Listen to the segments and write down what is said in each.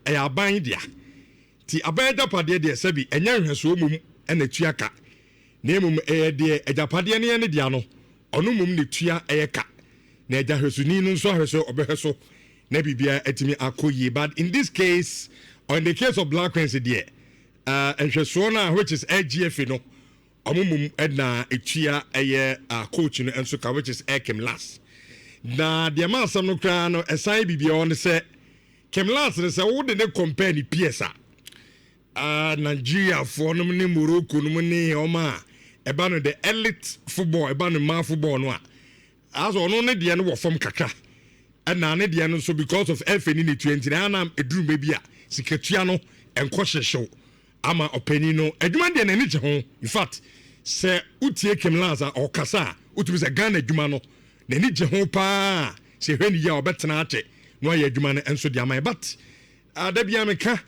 Ɛyɛ aban dea. Nti aban agyapadeɛ deɛ sɛbi ɛnyɛ nhwɛsoɔ mmom na ɛtua ka, na mmom ɛyɛ deɛ agyapadeɛ no yɛ ne dea no, ɔno mmom na ɛtua ɛyɛ ka. Na agya hwɛsoni no nso ahwɛ sɛ ɔbɛhwɛ so na biribiara atumi akɔ yie. But in this case, or in the case of Black Queens deɛ, uh, nhwɛsoɔ no a which is LGFA no, ɔmo mmom na ɛtua ɛyɛ uh, coach no nso ka which is Kim Lars. Na deɛ ma asɛm no koraa no ɛsan biribiara ne sɛ Kim Lars no sɛ wode ne compare ne peers a, uh, Nigeriafoɔ nom ne Morocco nom ne ɔma a ɛba no the elite football, ɛba no mmaa football no a, asɛ ɔno ne deɛ no wɔ fam kakra. Ɛna ne deɛ no nso because of ɛfɛ ne ne tua nti na ɛna ɛduru mɛ bi a sikatua no ɛnkɔ hyehyew ama ɔpanin no adwuma deɛ n'ani gye ho. In fact, sɛ wotie Kim Lars a ɔkasa a, wotumi sɛ Ghana adwuma no n'ani gye ho paa. Sɛ ɛhwɛ ne yie a, ɔbɛtena akyɛ na wayɛ adwuma no nso de ama yɛ. But da biara meka,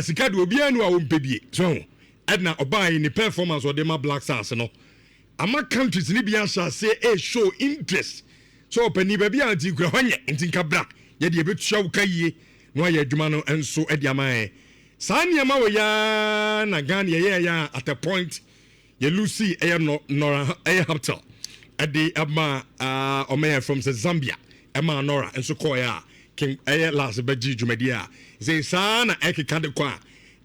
sika deɛ obiara ni a wɔmpɛ bie so ho. Ɛna ɔbaa yi ne performance ɔde ma Black Stars no ama countries ne bi ahyɛ aseɛ ɛ show interest so ɔpanin baabi a nti kura hɔ nyɛ nti nka bra yɛde yɛbɛtua wo ka yie na wayɛ adwuma no nso de ama yɛn. Saa nneɛma wɔ yaa na Ghana yɛyɛ yɛ at a point yɛ Lucy ɛyɛ no Nora ɛyɛ Haptel ɛde ɛma ɔmo yɛ from sɛ Zambia ɛma Nora nso kɔɔ a King ɛyɛ last bɛgye dwumadie a sɛ saa na ɛkeka de kɔ a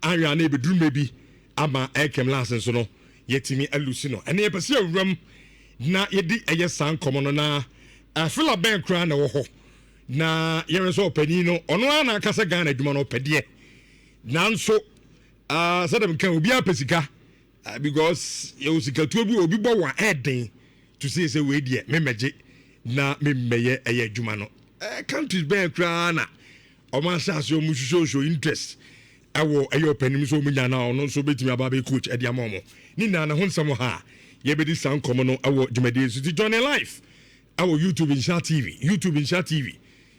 ahwɛ a na ebeduru mɛ bi ama ɛkɛm last nso no yɛtumi alusi no. Ɛne yɛpɛ sɛ yɛwuram na yɛdi ɛyɛ saa nkɔmɔ no na afila bɛn koraa na ɛwɔ hɔ na yɛrɛ sɛ ɔpanin no ɔno ara na akasa Ghana adwuma no ɔpɛdeɛ nanso sɛdeɛ meka obiara pɛ sika because yɛwɔ sikatuo bi obi bɔ wɔn ɛɛden to say sɛ wei deɛ memmɛgye na memmɛyɛ ɛyɛ adwuma no. Countries bɛn koraa na ɔmo ahyɛ ase ɔmo hwehwɛ interest ɛwɔ ɛyɛ ɔpanin nso ɔmo nya na ɔno nso bɛtumi aba abɛyɛ coach ɛde ama ɔmo ne nyinaa ne ho nsɛm ha a yɛbɛdi saa nkɔmɔ no ɛwɔ dwumadie so. Ti join live ɛwɔ YouTube Nhyira TV, YouTube Nhyira TV,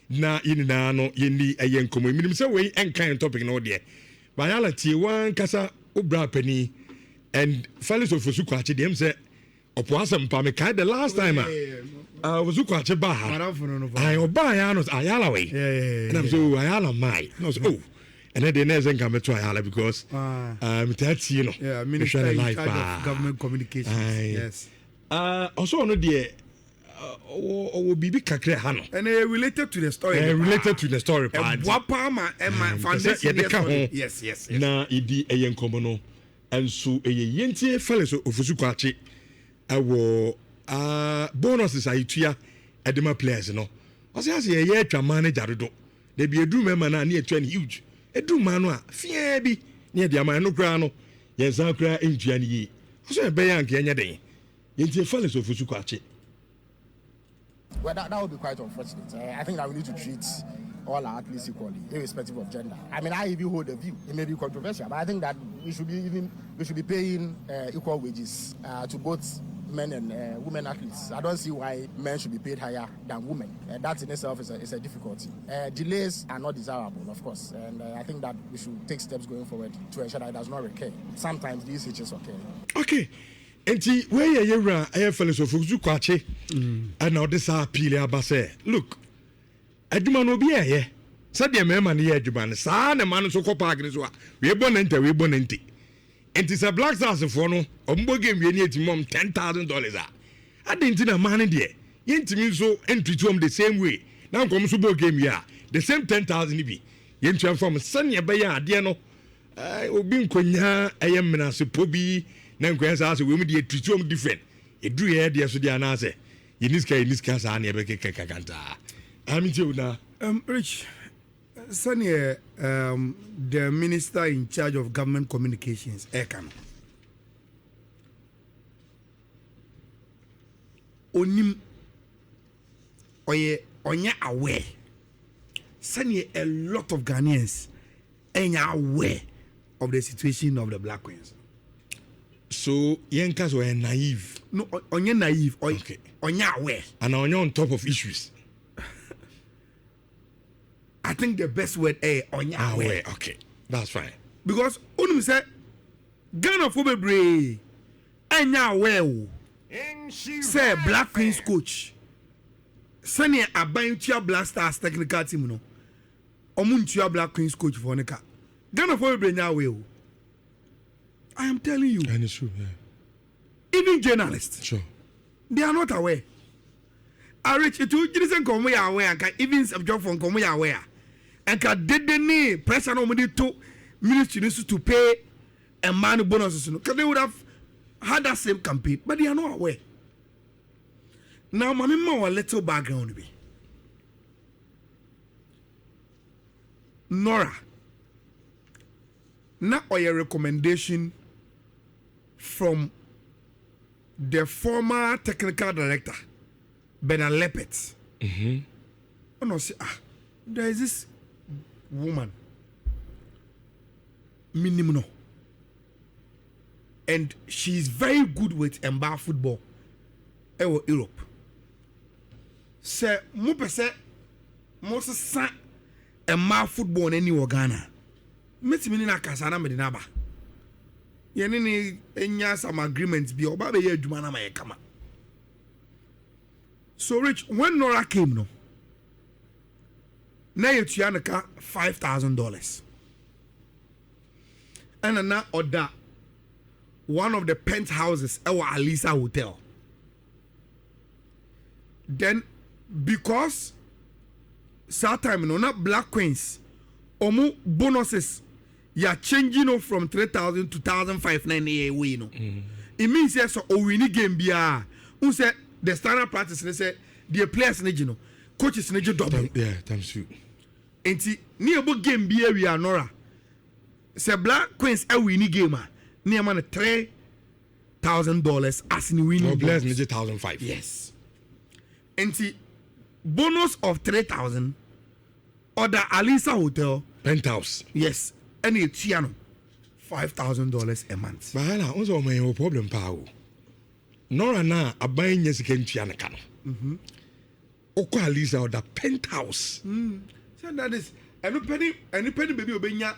na yɛn nyinaa no yɛnni ɛyɛ nkɔmɔ. Eminim sɛ wei ɛnka yɛn topic no deɛ bayala tie wankasa obra panin and Felix Ofosu Kwakye deɛ m sɛ ɔpo asɛm pa. Mekae the last time a Ofosu Kwakye baa ha, ɔbaa ya no Ayala wei ɛnam sɛ o Ayala mae na ɔsɛ oh ɛnɛ deɛ na ɛsɛ nka mɛto Ayala because metaa tie no, mehwɛ ne live paa. Government communications, yes. Ɔsɛ ɔno deɛ ɔwɔ biribi kakra ha no. And it related to the story. Related to the story paa. Ɛboa paa ma ɛma foundation. Yɛde ka ho. yes. Na yɛdi ɛyɛ nkɔmɔ no nso ɛyɛ yɛntie Felix Ofosu Kwakye ɛwɔ bonuses a yɛtua ɛde ma players no. Ɔsɛ ase yɛyɛ atwa manager dodo dabi eduru mɛma no a ne yɛtua no huge, eduru maa no a fiaa bi ne yɛde ama ɛno koraa no yɛn nsa koraa ntua no yie. Ɔsɛ ɛbɛyɛ anka yɛnyɛ den. Yɛntie Felix Ofosu Kwakye. Well, that would be quite unfortunate. I think that we need to treat all our athletes equally, irrespective of gender. I mean, I even hold the view. It may be controversial, but I think that we should be paying equal wages to both men and women athletes. I don't see why men should be paid higher than women. That in itself is a difficulty. Delays are not desirable, of course, and I think that we should take steps going forward to ensure that it does not recur. Sometimes these hitches occur. Okay. Nti wei yɛ yɛwura ɛyɛ Felix Ofosu Kwakye ɛna ɔde saa appeal aba sɛ look, adwuma no obi ɛyɛ sɛdeɛ mmarima no yɛ adwuma no saa na mmaa no nso kɔ park no so a wei bɔ 90, wei bɔ 90. Nti sɛ Black Stars foɔ no ɔmo bɔ game wie ne etimi mɔm $10,000 a, adi nti na mmaa no deɛ yɛntumi nso ntreat wɔn the same way na nkɔm nso bɔ game wie a the same 10,000 bi yɛntua fam sɛnea ɛbɛyɛ adeɛ no obi nkonya ɛyɛ mmenasepo bi na nkonya saa sɛ wei mu deɛ treat wɔn different, eduru yɛ deɛ so deɛ anaasɛ yɛni sika, yɛni sika saa na yɛbɛkeka kakantaa ami tie o na. Rich, sɛneɛ the minister in charge of government communications ɛka no, onim ɔyɛ ɔnyɛ aware sɛneɛ a lot of Ghanaians ɛnyɛ aware of the situation of the Black Queens. So yɛn ka sɛ ɔyɛ naive? No, ɔnyɛ naive, ɔnyɛ aware. And ɔnyɛ on top of issues. I think the best word ɛyɛ ɔnyɛ aware. Okay, that's fine. Because onim sɛ Ghana fo bebree ɛnyɛ aware o sɛ Black Queens coach, sɛnea aban tua Black Stars technical team no. Ɔmo ntua Black Queens coach foɔ ne ka. Ghana foɔ bebree nya aware o. I am telling you. And it's true, yeah. Even journalists. They are not aware. Arich, itu gyiri sɛ nka ɔmo yɛ aware anka, even nsɛmtwerɛfoɔ nka ɔmo yɛ aware a, nka dede ne pressure na ɔmo de to ministry no so to pay mmaa no bonuses no, they would have had that same campaign, but they are not aware. Now, maame, ma wɔ little background bi. Nora na ɔyɛ recommendation from the former technical director, Bernard Lippert. Ɔna ɔsɛ, "Ah, there is this woman minim no and she is very good with mmaa football ɛwɔ Europe. Sɛ mopɛ sɛ mosesa mmaa football n'ani wɔ Ghana, mɛtumi ne no akasa na mede no aba, yɛne ne nya some agreement bi a ɔba bɛyɛ adwuma no ama yɛ kama." So Rich, when Nora came no, na yɛtua no ka $5,000, ɛna na ɔda one of the penthouses ɛwɔ Alisa Hotel. Then because saa time no na Black Queens ɔmo bonuses yà changing no from 3,000 to 1,500 na ɛne yɛ wei no, it means sɛ owin game biara n sɛ the standard practice ne sɛ the players ne gye no, coaches ne gye double. Yeah, times two. Nti ne yɛ bɔ game bi awie, Nora, sɛ Black Queens awin game a, ne yɛ ma no $3,000 as ne winning No, players bonus. ne gye 1,500. Yes, nti bonus of 3,000, ɔda Alisa Hotel penthouse. Yes, ɛna etua no $5,000 a month. Bahala n sɛ ɔmo yɛn wɔ problem paa o. Nora na aban nya sika ntua ne ka no, wokɔ Alisa, ɔda penthouse. So that is ɛnu pɛ ni baabi a obenya.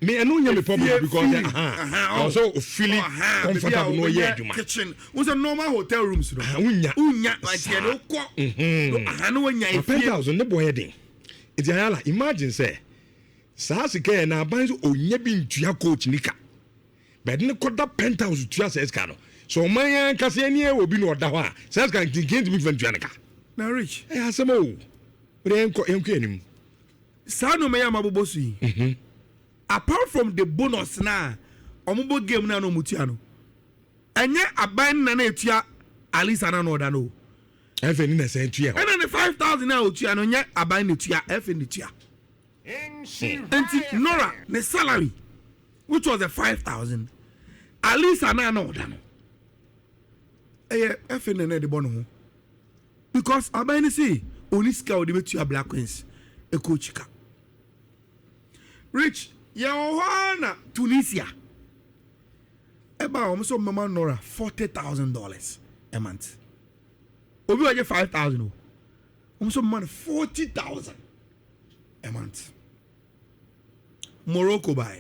Me, ɛno nya me problem Fie because feeling. ɔsɛ ofeeli comfortable na ɔyɛ adwuma. Kitchen n sɛ normal hotel rooms no Ah, wonya. wonya like yɛde wokɔ aha na wonya Na efie. Penthouse ne bɔ yɛ den, nti Ayala, imagine sɛ saa sika yɛ na aban so onya bi ntua coach ni ka, bɛde ne kɔda penthouse tua sɛ sika no so, ɔman yɛn ankasa yɛn ni ɛwɔ bi na ɔda hɔ a, sɛ sika ntinkin ntumi fɛ ntua ne ka. Na Rich, ɛyɛ asɛm o, wode yɛnkɔ anim. Saa nneɛma yi a mabobɔ so yi, apart from the bonus na ɔmo bɔ game na ɔmo tua no, ɛnyɛ aban na etua Alisa na ɔda no o. Ɛfɛ ni na sɛn tua hɔ. Ɛna ne 5,000 na otua no, nyɛ aban na etua, ɛfɛ na etua. Nti Nora ne salary, which was the 5,000, Alisa na ɔda no, ɛyɛ ɛfɛ na ɛde bɔ ne ho, because aban ne se oni sika a ɔde bɛtua Black Queens coach ka. Rich, yɛwɔ hɔ ara na Tunisia ɛba a wɔn nso mɛma Nora $40,000 a month. Obi wɔ gye 5,000 o, wɔn nso mɛma no 40,000 a month. Morocco baa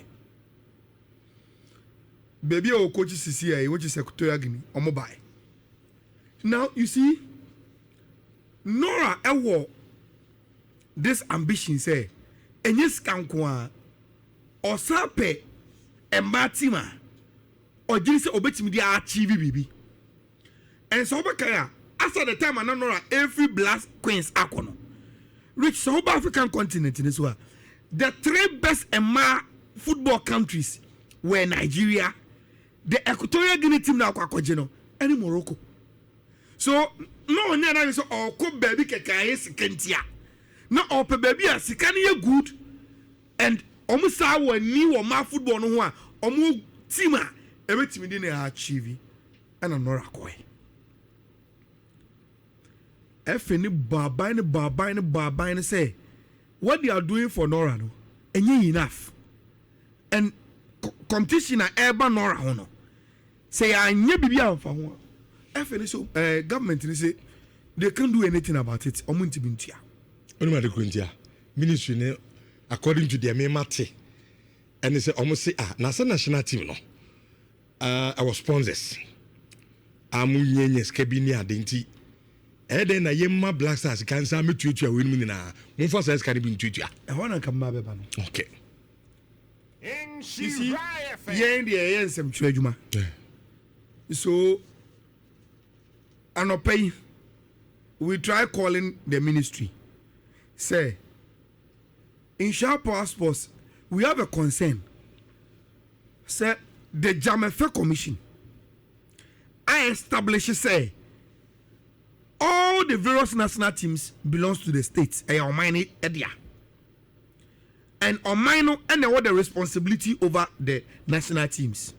beebi a ɔkɔkyi sisi yɛ, which is Equatorial Guinea, wɔn baa. Now you see, Nora ɛwɔ this ambition sɛ ɛnyɛ sika nko a ɔsan pɛ mmaa team a ɔgyere sɛ ɔbɛtumi de achieve biribi. Ɛnsa wobɛkae a, asa the time ana Nora every Black Queens akɔ no, Rich, sɛ woba African continent ne so a, the three best mmaa football countries were Nigeria, the Equatorial Guinea team na akɔ akɔgye no, ɛne Morocco. So na ɔnyɛ na sɛ ɔkɔ baabi kɛkɛ ayɛ sika ntia, na ɔpɛ baabi a sika no yɛ good and ɔmo saa wɔ ani wɔ mmaa football no ho a, ɔmo team a ɛbɛtumi de ne achieve. Ɛna Nora kɔɛ, ɛfɛ ne bɔ aban ne bɔ aban ne bɔ aban ne sɛ what they are doing for Nora no ɛnyɛ enough, and competition a ɛreba Nora ho no, sɛ yɛanyɛ biribi amfa ho a, ɛfɛ ne so government ne sɛ they can't do anything about it, ɔmo ntumi ntua. Onim ade kuro ntia ministry ne, according to deɛ mema te, ɛne sɛ ɔmo se ah, na sɛ national team no ɛwɔ sponsors a mo nyanya sika bi ne ade, nti Ɛyɛ dɛn na yɛmma Black Stars sika nsa mɛtuatua weinom nyinaa? Momfa saa sika no bi ntuatua. Ɛhɔ na nka mma bɛba no. Okay. You see, yɛn deɛ yɛyɛ nsɛmtwerɛ adwuma. So anɔpa yi we try calling the ministry sɛ Nhyira Power Sports, we have a concern sɛ the Dzamefe Commission a establish sɛ all the various national teams belongs to the state, ɛyɛ ɔman no dea, and ɔman no ɛna ɛwɔ the responsibility over the national teams.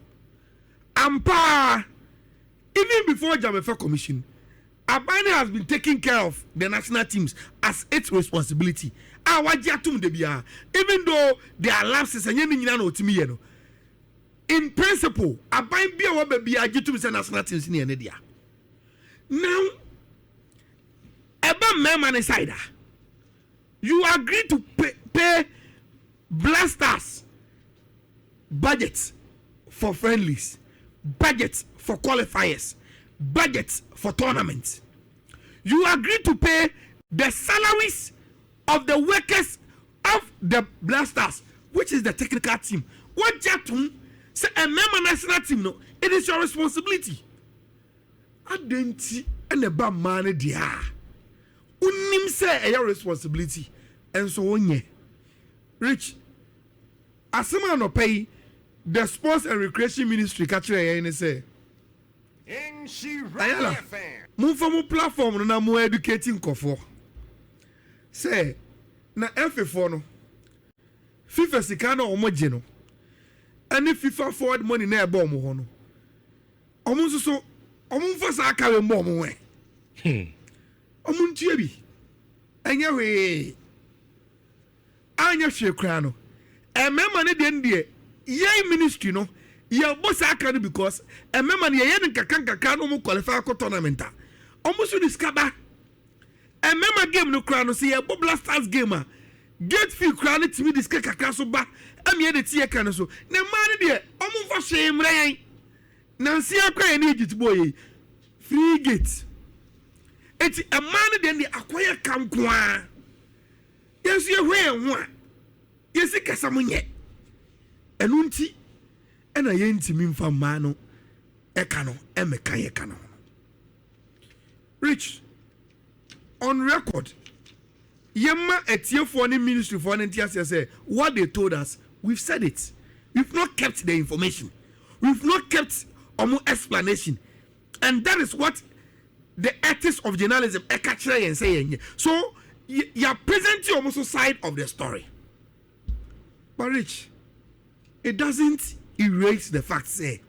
Ampa, even before Dzamefe Commission, aban no has been taking care of the national teams as its responsibility a wagye atom de biara, even though there are lapses, ɛnyɛ ne nyinaa na ɔtumi yɛ no. In principle, aban bi a wɔba bi agye tom sɛ national teams ne yɛ ne dea. Now ɛba mmarima ne side a, you agree to pay Black Stars budget for friendlies, budget for qualifiers, budget for tournaments. You agree to pay the salaries of the workers of the Black Stars, which is the technical team. Wagye atom sɛ mmarima national team no, it is your responsibility. Adɛn nti ɛna ɛba mmaa no deɛ a, wonim sɛ ɛyɛ responsibility ɛnso wonyɛ? Rich, asɛm a anɔpa yi the Sports and Recreation Ministry ka kyerɛ yɛn ne sɛ, Ayala, momfa mo platform no na mo educate nkɔfoɔ sɛ na ɛfefoɔ no, FIFA sika na wɔn gye no ɛne FIFA forward money na ɛbɔ wɔn hɔ no, wɔn nso so wɔn mfa saa akawe mbɔ wɔn ho ɛ wɔn ntua bi. Ɛnyɛ hwee, anyɛ hwee koraa no, mmarima no deɛ no deɛ, yɛn ministry no yɛbɔ saa aka no because mmarima no, yɛyɛ no nkakra nkakra na wɔn qualify akɔ tournament a, wɔn nso de sika ba. Mmarima game no koraa no, sɛ yɛbɔ Black Stars game a, gate fee koraa no tumi de sika kakra so ba ɛmi yɛ de ti yɛ ka no so. Na mmaa no deɛ, wɔn mfa hwee mmerɛ yɛn. Nansi akora yɛn ne Egypt bɔ yɛ free gate, eti mmaa no deɛ akɔyɛ ka nkoa. Yɛn nso yɛhwɛ yɛn ho a, yɛsi kasa mo nyɛ ɛno nti ɛna yɛntumi nfa mmaa no ɛka no ɛmɛka yɛ ka no ho. Rich, on record, yɛma atiefoɔ ne ministryfoɔ no nte aseɛ sɛ what they told us, we've said it. We've not kept the information, we've not kept ɔmo explanation, and that is what the ethics of journalism ɛka kyerɛ yɛn sɛ yɛn nyɛ so. Yɛ present ɔmo so side of the story, but Rich, it doesn't erase the fact sɛ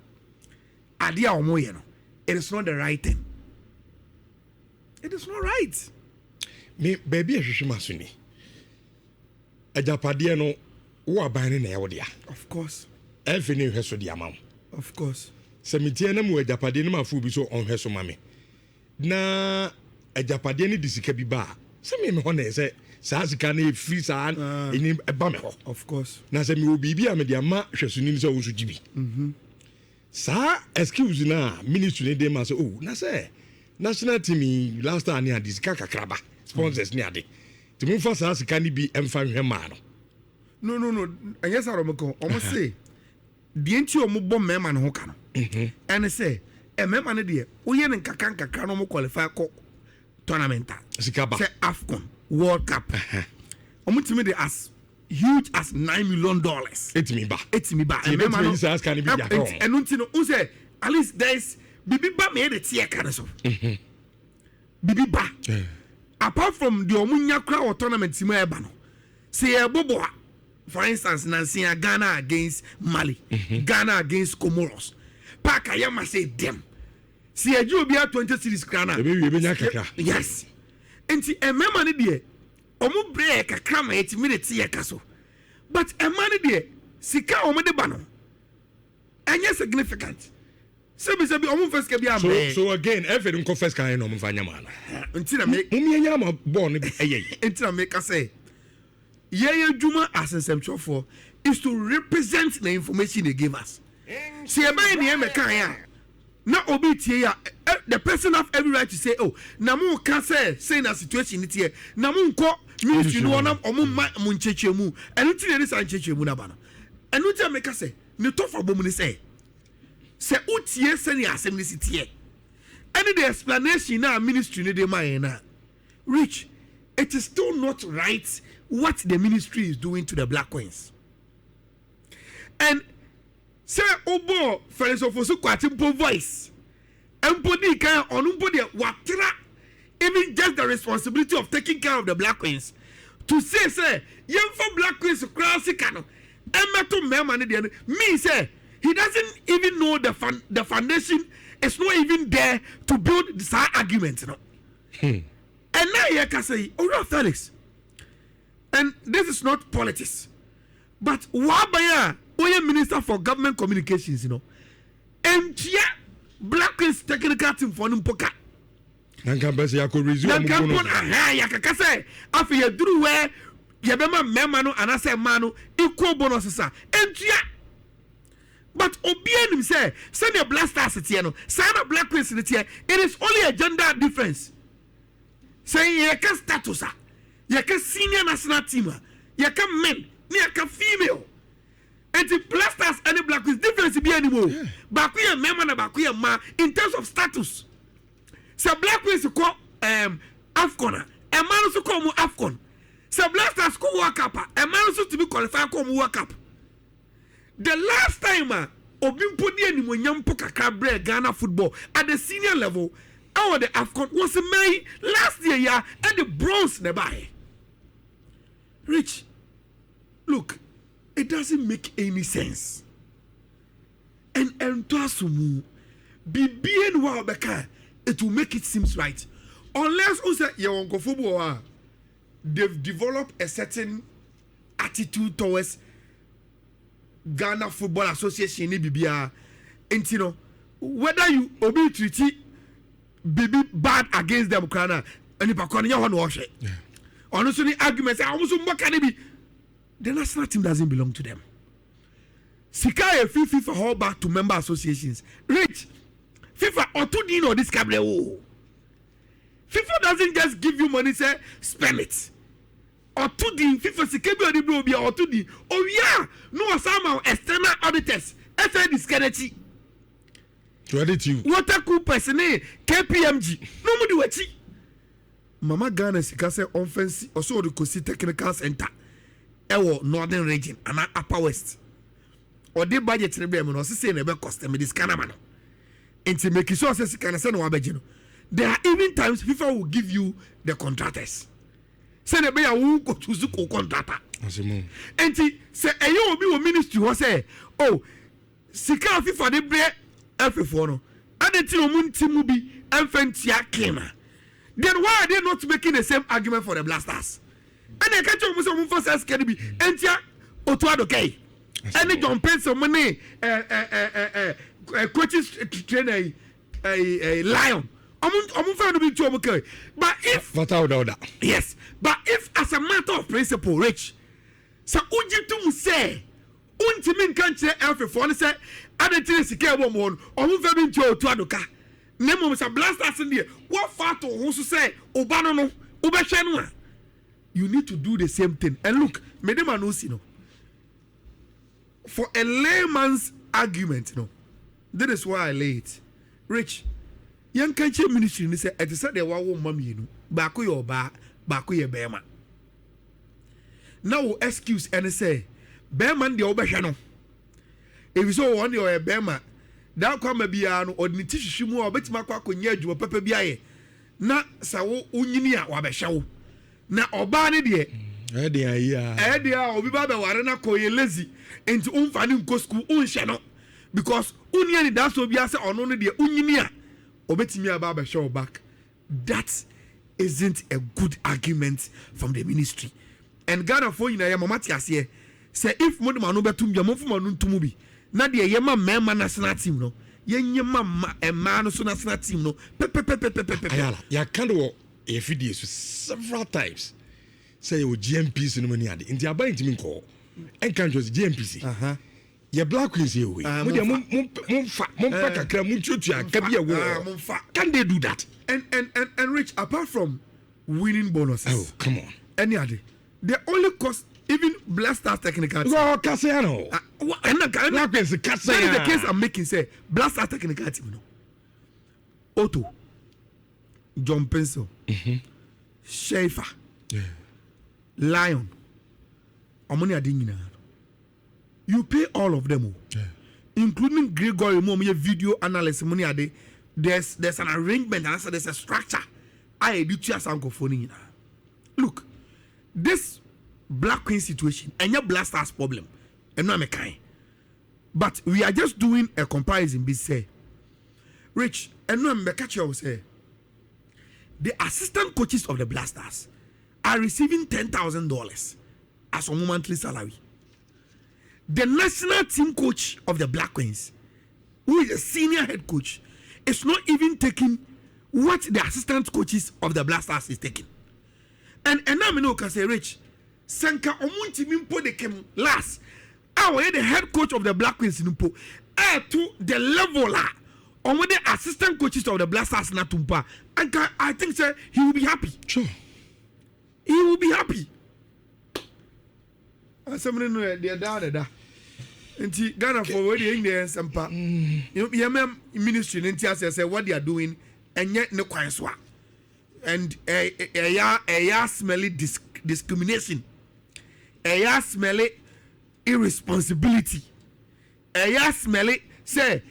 adeɛ a ɔmo yɛ no, it is not the right thing. It is not right. Me baabi a hwehwɛ ma so ni, agyapadeɛ no, wo aban no na ɛwɔ dea. Of course. Ɛmfe ne nhwɛ so de ama wo. Of course. Sɛ metie na mewɔ agyapadeɛ no ma afo bi so ɔnhwɛ so ma me na agyapadeɛ no de sika bi ba a, sɛ me me hɔ na ɛsɛ saa sika no ɛfiri saa ɛni ɛba me hɔ. Of course. Na sɛ mewɔ biribi a mede ama hwɛsoni no sɛ wo nso gye bi, saa excuse no a ministry no de ma sɛ, oh, na sɛ national team yi last time ne ade sika kakraba, sponsors ne ade, nti momfa saa sika no bi ɛmfa nhwɛ maa no. No, ɛnyɛ sɛ ɔmo kɔ, ɔmo se deɛ nti ɔmo bɔ mmarima no ho ka no ɛne sɛ mmarima no deɛ, woyɛ no nkakra nkakra na ɔmo qualify kɔ tournament a, sika ba. Sɛ AFCON, World Cup, ɔmo tumi de as huge as $9 million ɛtumi ba. Ɛtumi ba. Nti yɛbɛtumi ayi saa sika no bi de ahwɛ wɔn. Ɛno nti no n sɛ at least there is bibi ba ma yɛde teɛ ka no so, bibi ba apart from deɛ ɔmo nya kora wɔ tournament mu a ɛba no. Sɛ yɛbɔ bɔ a, for instance, nansia Ghana against Mali, Ghana against Comoros, park a yɛma sɛ dɛm sɛ yɛgye obiara 20 cedis kora no a, Ɛbɛwie, ɛbɛnya kakra. Yes, nti mmarima no deɛ, ɔmo brɛ yɛ kakra ma yɛtumi de te yɛ ka so, but mmaa no deɛ, sika a ɔmo de ba no ɛnyɛ significant. Sɛbisɛbi, ɔmo nfa sika bi so ambrɛ. So again, ɛfɛ no nkɔ first kan na ɔmo nfa nyama no. Nti na me mo miɛ ama bɔɔl no bi ɛyɛ yi. Nti na meka sɛ yɛyɛ adwuma as nsɛmtwerɛfoɔ is to represent the information they gave us. Sɛ yɛbɛyɛ nea ɛmɛka yɛ a Na obi tie yi a, the person have every right to say, "Oh, na mo ka sɛ sei na situation ni teɛ, na mo nkɔ ministry no hɔ na ɔmo mma mo nkyɛkyɛmu." Ɛno ti na ɛde saa nkyɛkyɛmu no aba no. Ɛno ti a meka sɛ ne tɔfa bɔ mu ne sɛ wotie sɛnea asɛm no si teɛ ɛne the explanation na ministry no de ma yɛn na, Rich, it is still not right what the ministry is doing to the Black Queens. And sɛ wobɔ Felix Ofosu Kwakye mpo voice mpo di kan a, ɔno mpo deɛ watra even just the responsibility of taking care of the Black Queens to say sɛ yɛmfa Black Queens koraa sika no ɛmɛto mmarima no deɛ no mean sɛ he doesn't even know the foundation is not even there to build saa argument no. Ɛnna yɛ kasa yi, Owura Felix, and this is not politics, but waban a oyɛ Minister for Government Communications no ntua Black Queens technical team for no mpo ka. Na nka mpɛ sɛ yɛakɔ resi na ɔmo nka mpo bonus. Aha, yɛakaka sɛ afei yɛduru wɛ yɛbɛma mmarima no anaasɛ mmaa no equal bonus sa ntua, but obiara nim sɛ sɛdeɛ Black Stars teɛ no, saa na Black Queens no teɛ. It is only a gender difference. Sɛ yɛka status a, yɛka senior national team a, yɛka men ne yɛka female. Nti Black Stars ɛne Black Queens, difference bi anim o. Baako yɛ mmarima na baako yɛ mmaa in terms of status. Sɛ Black Queens kɔ AFCON a, mmaa no nso kɔ ɔmo AFCON. Sɛ Black Stars kɔ World Cup a, mmaa no nso tumi qualify kɔ ɔmo World Cup. The last time a obi mpo di animonyam mpo kakra brɛ Ghana football at the senior level ɛwɔ the AFCON was May last year ya, ɛde bronze na ɛbaayɛ. Rich, look, it doesn't make any sense and ɛntɔ aso mu bibie ni hɔ a ɔbɛka, it will make it seems right unless o sɛ yɛwɔ nkɔfo bi wɔ hɔ a they've developed a certain attitude towards Ghana Football Association ni bibiara. Nti no, whether you obi treat bibi bad against them koraa na nipa kɔ no nyɛ hɔ na ɔhwɛ ɔno nso ne argument sɛ ɔmo nso mbɔ ka ne bi. The national team doesn't belong to them. Sika yɛ fi FIFA hɔ ba to member associations. Rich, FIFA ɔto din na ɔde sika brɛ wo. FIFA doesn't just give you money say spend it. Ɔto din. FIFA sika bi a ɔde brɛ obi a, ɔto din owia na ɔsan ma external auditors ɛsɛ di sika n'akyi. To edit you. Water Coopers ne KPMG na ɔmo di w'akyi. Mama Ghana sika sɛ ɔnfɛn si ɔsɛ ɔde kɔsi technical center ɛwɔ Northern Region anaa Upper West. Ɔde budget ne bɛɛ mu no, ɔsɛ sɛ na ɛbɛ cost ɛmɛ de sika na ma no. Nti make sure sɛ sika no sɛ na wabɛgye no, there are even times FIFA will give you the contractors sɛdeɛ ɛbɛyɛ a wo nkɔtu so kɔ contractor. Asɛm. Nti sɛ ɛyɛ obi wɔ ministry hɔ sɛ, oh, sika a FIFA de brɛ ɛfefoɔ no ade ti na ɔmo nti mu bi ɛnfɛ ntia kema, then why are they not making the same argument for the Black Stars? Ɛna ɛka kyerɛ ɔmo sɛ ɔmo nfa saa sika no bi ntia Otto Addo kɛyi ɛne John Paintsil mo ne ɛ ɛ ɛ ɛ ɛ coaches trainer yi, ɛ ɛ Lion, ɔmo nfa no bi ntia ɔmo kɛyi. But if Fata oda. Yes, but if as a matter of principle, Rich, sɛ wogye tom sɛ wontumi nka nkyerɛ ɛfefoɔ no sɛ ade kyerɛ sika ɛwɔ mu hɔ no, ɔmo mfa bi ntua Otto Addo ka, na mmom sɛ Black Stars no deɛ wɔfa ato wo ho so sɛ ɔba no, wobɛhwɛ no a, you need to do the same thing. And look, mede ma no si no for a layman's argument no, this is why I lay it. Rich, yɛnka nkyerɛ ministry ni sɛ ɛte sɛ deɛ wawo mma mmienu, baako yɛ ɔbaa, baako yɛ bɛrima, na wo excuse ɛne sɛ bɛrima no deɛ wobɛhwɛ no ebi sɛ wɔn deɛ ɔyɛ bɛrima daa kɔ ama biara no, ɔde ne ti hwehwɛ mu a ɔbɛtumi akɔ akɔnya adwuma pɛpɛ bi ayɛ, na sɛ wo wonyini a wabɛhwɛ wo. Na ɔbaa no deɛ, ɛyɛ deɛ ayi a ɛyɛ deɛ a obi ba bɛware na kɔ yɛ lazy, nti womfa ne nkɔ sukuu, wonhyɛ no because wonni anidasoɔ biara sɛ ɔno no deɛ wonyini a ɔbɛtumi aba abɛhwɛ wo back. That isn't a good argument from the ministry. And Ghanafoɔ nyinaa yɛ mama te aseɛ sɛ if mo de mo ano bɛtum bia, momfa mo ano ntom bi na deɛ yɛma mmarima national team no, yɛnyɛ ma mmaa no so national team no pɛpɛpɛpɛpɛpɛ. Ayala yɛaka no wɔ yɛfidie so several times sɛ yɛwɔ GNPC no mu ne ade, nti aban ntumi nkɔ hɔ ɛnka nkyerɛ sɛ GNPC Yɛ Black Queens yɛ wei. Ah, Mo deɛ momfa. momfa momfa Eh. kakra montuatua ka bi a ɛwɔ Ah, hɔ. momfa. Can they do that? And Rich, apart from winning bonuses, Oh, come on. any other, the only cost, even Black Stars technical team. Well, kasa ya no. Ah, and Black Queens kasa that is the ya. case I'm making. Say Black Stars technical team no. Otto, John Pencil, Schaefer, Lion, ɔmo ne ade nyinaa no. You pay all of them o, including Gregory mu ɔmo yɛ video analyst mu ne ade. There's an arrangement and there's a structure a yɛde tua saa nkurɔfoɔ no nyinaa. Look, this Black Queen situation ɛnyɛ Black Stars problem ɛno a mekan, but we are just doing a comparison bi sɛ, Rich, ɛno a mbɛka kyerɛ wo sɛ the assistant coaches of the Black Stars are receiving $10,000 as a monthly salary. The national team coach of the Black Queens, who is a senior head coach, is not even taking what the assistant coaches of the Black Stars is taking. And ɛnna mi n'o ka sɛ, Rich, sɛ nka ɔmo ntumi mpo de Kim Lars a wɔyɛ the head coach of the Black Queens no mpo ɛɛto the level a ɔmo de assistant coaches of the Black Stars na to mpo a, anka I think say he will be happy. He will be happy. Asɛm no yɛ deɛ daa deda nti Ghana for wei deɛ ɛnyɛ nsɛm pa. Yɛmɛ ministry ne nti asɛ sɛ what they are doing ɛnyɛ ne kwan so a, and ɛyɛ smell discrimination, ɛyɛ smell irresponsibility, ɛyɛ smell sɛ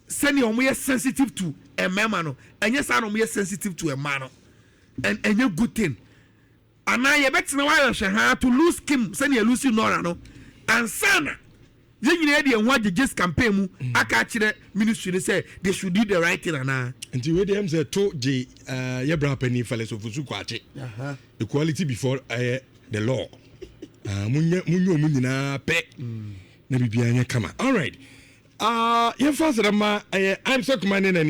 sɛnea wɔn yɛ sensitive to mmarima no, ɛnyɛ saa na wɔn yɛ sensitive to mmaa no, and ɛnyɛ good thing. Anaa yɛbɛtena hɔ ayɛhwɛ ha to lose Kim sɛnea lose Nora no ansana yɛn nyinaa de ɛho agyegye campaign mu aka akyerɛ ministry no sɛ they should do the right thing anaa? Nti wei deɛ m sɛ to gye yɛ bra pani Felix Ofosu Kwakye, equality before the law. Munyɛ ɔmu nyinaa pɛ na biribiara nyɛ kama. Alright, yɛmfa asɛdɛ ma ɛyɛ I'm sɛ kuma ne nani.